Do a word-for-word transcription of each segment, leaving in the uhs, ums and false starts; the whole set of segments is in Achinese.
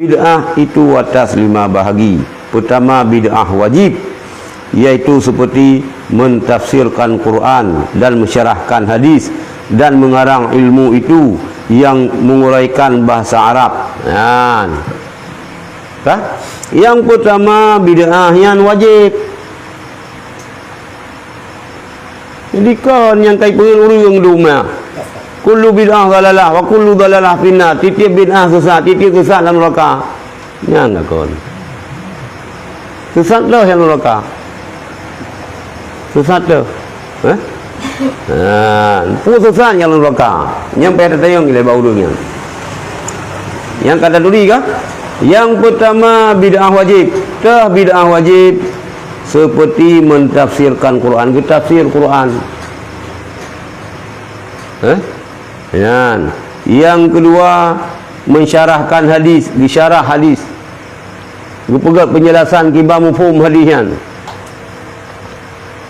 Bid'ah itu atas lima bahagi. Pertama, bid'ah wajib, yaitu seperti mentafsirkan Quran dan mensyarahkan hadis dan mengarang ilmu itu yang menguraikan bahasa Arab. Nah, kan? Yang pertama, bid'ah yang wajib. Jadi kon nyang kai peungeut ureuëng dum na. Kullu bid'ah dalalah wa kullu dalalah finnar. Tiep-tiep bid'ah sesat, tiep-tiep sesat lam neraka. Nyang kon. Sesat dah nyang neraka. Sesat dah. Eh? Ha, peue sesat nyang neraka. Nyang payah tatanyong lé bak ureuëng nyan. Nyang ka taturi ka? Yang pertama bid'ah wajib. Tah bid'ah wajib seperti mentafsirkan Quran, geutafsir Quran. Eh? Nyan. Yang kedua, mensyarahkan hadis, disyarah hadis. Geupeugét penjelasan kiban mufhum hadis nyan.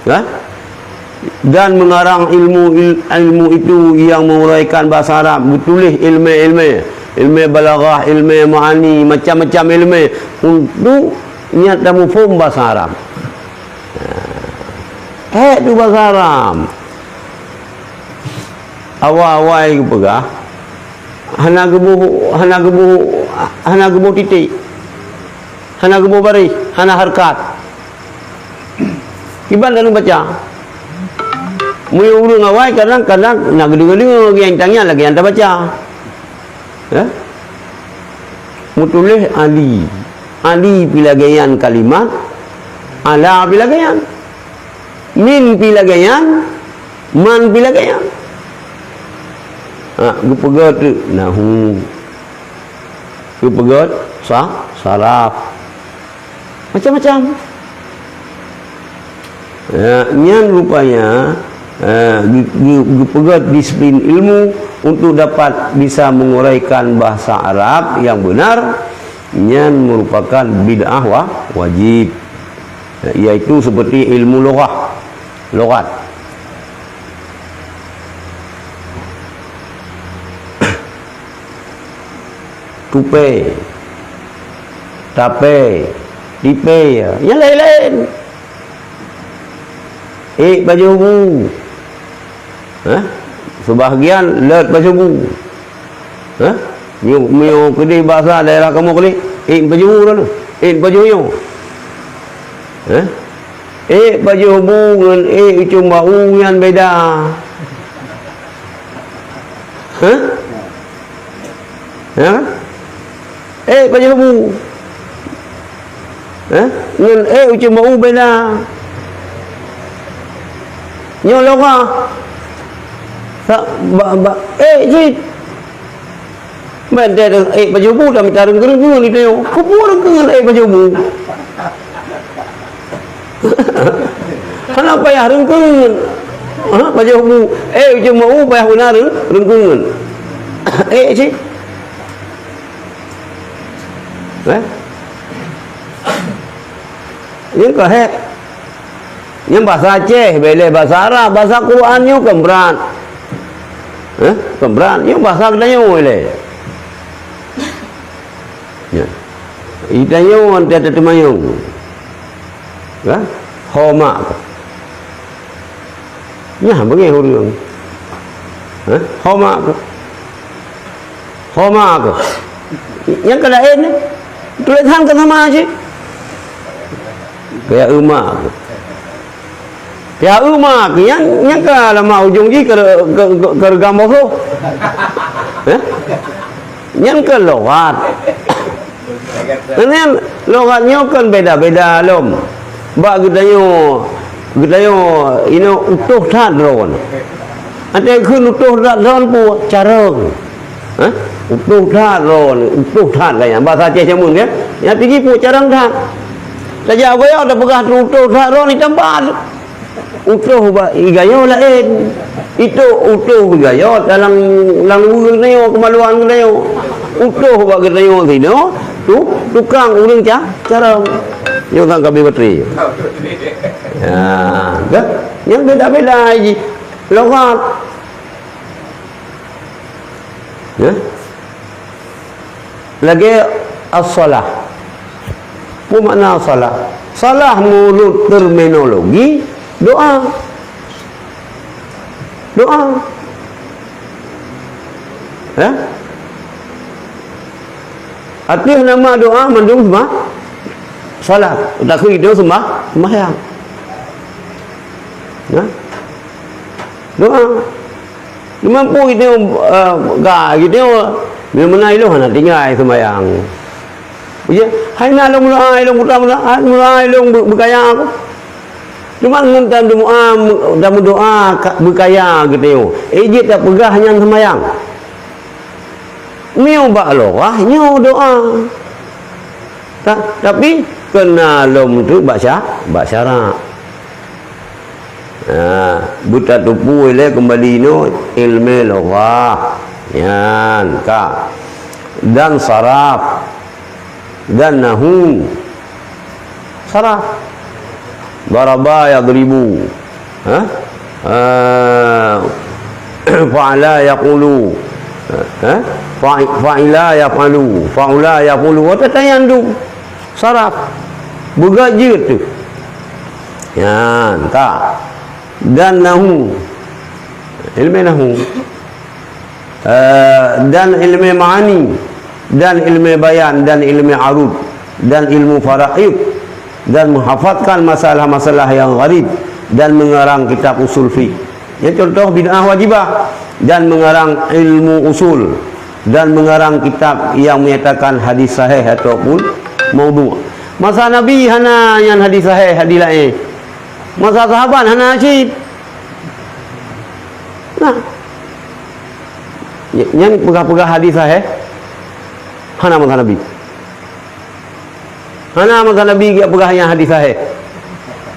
Ya? Dan mengarang ilmu il- ilmu itu yang menguraikan bahasa Arab, geutuléh ilmu-ilmu, ilmu balaghah, ilmu ma'ani, macam-macam ilmu untuk nyata mufhum bahasa Arab. Hek tu bahasa Arab. Awai-awai geupeugah, hana geuboh, hana geuboh, hana geuboh titik, hana geuboh baréh, hana harkat. Kiban taneuk baca. Meunyoe ureuëng awai kadang-kadang na geudeungoe-deungoe lagée nyang tangian lagée nyang tabaca. Ya? Meutuléh ali. Ali pih lagée nyan kalimat, ala pih lagée nyan. Min pih lagée nyan, man pih lagée nyan. Ha, geupeugét nahu. Geupeugét sa-, saraf. Macam-macam. Ya, nyan rupanya, eh, geu-, geu-, geupeugét disiplin ilmu untuk dapat bisa menguraikan bahasa Arab yang benar, nyan merupakan bid'ah wa-, wajib. Ya, yaitu seperti ilmu lughah, lughat. Tupée, tapée, tipée, ya. Nyang laén-laén. Ék pajoh bu. Hah? Seubahgian lét pajoh bu. Hah? Nyoe, nyoe keudeh basa daerah kamoe keudeh, ék pajoh bu lalu. Ék pajoh nyoe. Hah? Ék pajoh bu ngon ék ucong bau nyan beda. Hah? Ya? Ék pajoh bu. Eh? Ngon ék ucong bau beda. Nyoe logah. Sa-, ba-, ba-, ék cit. Ban ék pajoh bu, tamita reungkeun-reungkeun di tanyoe. Keupeue reungkeun ék pajoh bu? Hana payah reungkeun. Ha, pajoh bu. Ék ucong bau payah beuna reung-, reungkeun. Ék cit. Eh? Nyan ka hék. Nyan basa Aceh, bèk lé basa Arab, basa Quran nyoe kon brat. Eh? Kon brat, nyoe basa geutanyoe lé. Nyan. Geutanyoe watèe tateumanyong. Kan? Ho mak kah? Nyan beungéh ureueng. Hah? Ho mak kah? Ho mak kah? Nyang ka laén, tulésan ka sama cit. Kaya eu mak kah? Kaya eu mak kah? Nyang, nyang ka lama ujong jih ka, ka, ka, ka reugam boh. Hah? Nyan ka lewat. Nyan, lughat nyoe kon beda-beda lom. Bak geutanyoe, geutanyoe inoe utoh that droe. Watèe kheun utoh that droe peue? Carông. Hah? Utoh that droe, utoh that gaya. Basa Aceh jameun kan? Nyang pih jih peue? Carông that. Tajak u Gayo tapeugah utoh that droe di teumpat. Utoh bak i Gayo laén. Itu utoh i Gayo dalam, lam ureueng geutanyoe, keumaluan geutanyoe. Utoh bak geutanyoe sinoe, tu, tukang ureueng ca-, carông. Nyoe sang ka abéh baterai. Ya, dah. Nyang beda-beda jih. Lughat. Ya. Lagèe As-salah. Peue makna salah? Salah meunurot terminologi doa. Doa. Ya? Ateueh nama doa mandum sembah-, salat. Takheun itu sembah-, sembahyang. Ya? Doa. Mampu gitu, eh, ga gitu, bila mana ilong hana tinggai sembahyang. Ya, hai na ilong meudoa, ilong buta meudoa, meudoa ilong be-, beukaya aku. Cuma ngon tam doa, tam doa ka-, beukaya gitu. Eh, jeuet tapeugah nyan sembahyang. Nyoe bak lorah, nyoe doa. Ta-, tapi kena lom tu bak sya-, bak syarak. Ha, beutateupeue lé keumbali nyoe ilmu lorah. Nyan ka. Dan saraf. Dan nahu. Saraf. Daraba yadribu. Ha? Ah, fa'ala yaqulu. Ha? Fa'i-, fa'ila yaf'alu. Fa'ula yaf'ulu. Wa tatayandu. Saraf. Beugajeuet tu. Nyan, ka. Dan nahu. Ilmu nahu. Eh, dan ilmu ma'ani, dan ilmu bayan, dan ilmu arud, dan ilmu faraid, dan menghafalkan masalah-masalah yang gharib, dan mengarang kitab usul fiqh. Ya, contoh bid'ah wajibah, dan mengarang ilmu usul, dan mengarang kitab yang menyatakan hadis sahih ataupun maudhu'. Masa Nabi hana nyan hadis sahih, hadis laén. Masa sahabat hana cit. Nah. Nyan peugah-peugah hadis sahih. Hana masa Nabi. Hana masa Nabi geupeugah nyan hadis sahih.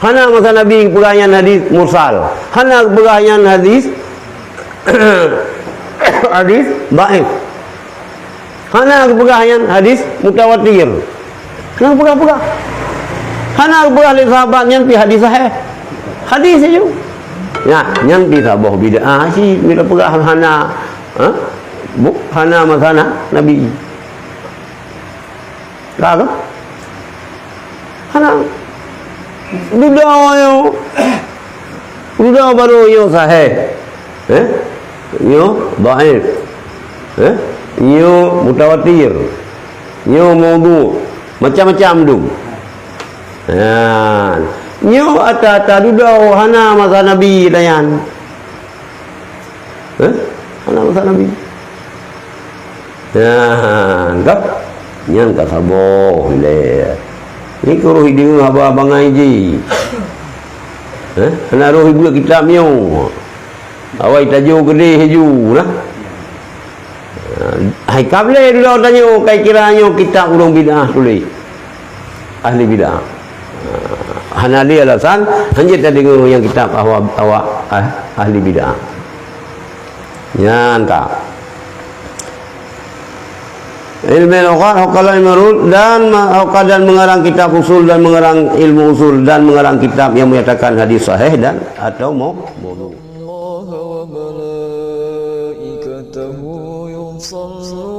Hana masa Nabi geupeugah nyan hadis mursal. Hana geupeugah nyan hadis, hadis dhaif. Hana geupeugah nyan hadis mutawatir. Hana geupeugah-peugah. Hana geupeugah lé sahabat nyan pi hadis sahih. Hadis saja. Nya, nyan pi saboh bid'ah cit, bila peugah hana, ha? Bu-, hana masa na-, Nabi. Ka, ka? Hana. Dudoe nyoe. Dudoe baru nyoe sahih. Eh? Nyoe dhaif. Eh? Nyoe mutawatir. Nyoe maudhu'. Macam-macam dum. Ha. Nyoe ata-ata dudoe hana masa Nabi tanyan. Eh? Hana masa Nabi. Nah, gap. Nyan ka saboh lé. Ni keuh roh ideungoe haba bangai jih. Eh? Hana roh ibuet kitab nyoe. Awai tajok keudeh ju nah. Hai ka lé dulu tanyoe, kai kira nyoe kitab ureuëng bid'ah tuléh. Ahli bid'ah. Hana lé alasan, hanjeuet tadeungoe nyang kitab awak, awak ah-, ahli bid'ah. Nyan ka. Ilmu lughat, hakalah ilmu rud, dan ma-, haka dan mengarang kitab usul dan mengarang ilmu usul dan mengarang kitab yang menyatakan hadis sahih dan atau mau-, maudhu'. الله وملائكته يصلون